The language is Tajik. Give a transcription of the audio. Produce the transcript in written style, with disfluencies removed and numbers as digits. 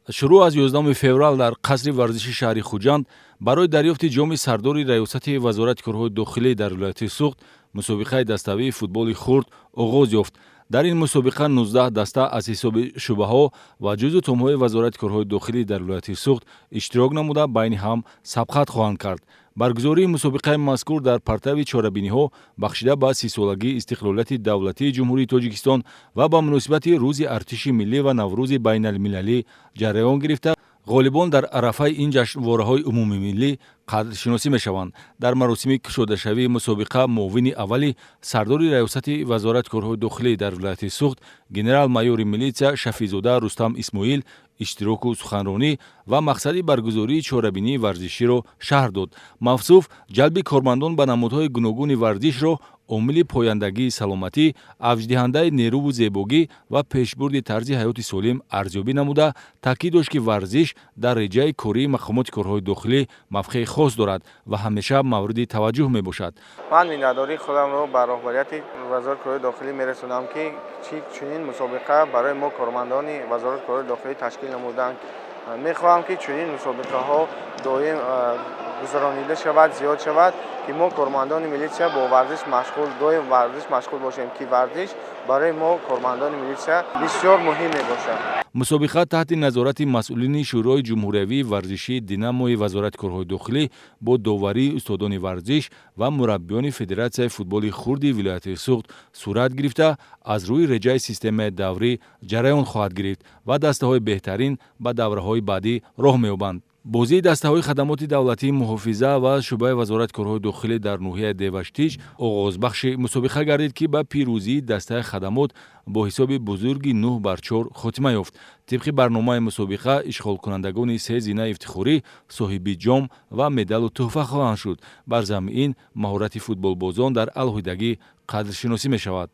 Шурӯъ аз 11 феврал дар қасри варзиши шаҳри Хуҷанд барои дарёфти ҷоми сардори раёсати Вазорати корҳои дохилӣ дар вилояти Суғд мусобиқаи даставии футболи хурд оғоз ёфт. Дар ин мусобиқа 19 даста аз ҳисоби шӯъбаҳо ва ҷузъу томҳои Вазорати корҳои дохилӣ дар вилояти Суғд иштирок намуда, байни ҳам сабқат хоҳанд кард. Баргузории мусобиқаи мазкур дар партави чорабиниҳо, бахшида ба 30-солагии истиқлолияти давлатии Ҷумҳурии Тоҷикистон ва ба муносибати Рӯзи артиши миллӣ ва Наврӯзи байналмилалӣ ҷараён гирифта, ғолибон дар арафаи ин ҷашнвораҳои умумимиллӣ қадршиносӣ мешаванд. Дар маросими кушодашавии мусобиқа муовини аввали сардори раёсати Вазорати корҳои дохилӣ дар вилояти Суғд, генерал-майори милитсия Шафизода Рустам Исмоил иштироку суханронӣ ва мақсади баргузории чорабинии варзиширо шарҳ дод. Мавсуф ҷалби кормандон ба намудҳои гуногуни варзишро омили пояндагии саломатӣ, авҷдиҳандаи нерӯву зебогӣ ва пешбурди тарзи ҳаёти солим арзёбӣ намуда, таъкид дошт, ки варзиш дар реҷаи кории мақомоти корҳои дохилӣ мавқеи хос дорад ва ҳамеша мавриди таваҷҷӯҳ мебошад. Ман миннатдории худамро ба роҳбарияти Вазорати корҳои дохилӣ мерасонам, ки чунин мусобиқа барои мо, кормандони Вазорати корҳои дохилӣ, ташкил намуданд. Мехоҳам, ки чунин мусобиқаҳо доим гузаронида шавад, зиёд шавад, ки мо, кормандони милитсия, бо варзиш машғул, доим варзиш машғул бошем, ки варзиш барои мо, кормандони милитсия, бисёр муҳим мебошад. Мусобиқа таҳти назорати масъулини Шӯрои ҷумҳуриявии варзишии Динамои Вазорати корҳои дохилӣ бо доварии устодони варзиш ва мураббиёни Федератсияи футболи хурди вилояти Суғд сурат гирифта, аз рӯи реҷаи системаи даврӣ ҷараён хоҳад гирифт ва дастаҳои беҳтарин ба давраҳои баъдӣ роҳ меёбанд. Бозии дастаҳои хадамоти давлатии муҳофиза ва шӯъбаи Вазорати корҳои дохилӣ дар ноҳияи Деваштич оғозбахши мусобиқа гардид, ки ба пирӯзии дастаи хадамот бо ҳисоби бузурги 9 бар 4 хотима ёфт. Тибқи барномаи мусобиқа, ишғолкунандагони се зинаи ифтихорӣ соҳиби ҷом ва медалу тӯҳфа хоҳанд шуд. Бар замми ин, маҳорати футболбозон дар алоҳидагӣ қадршиносӣ мешавад.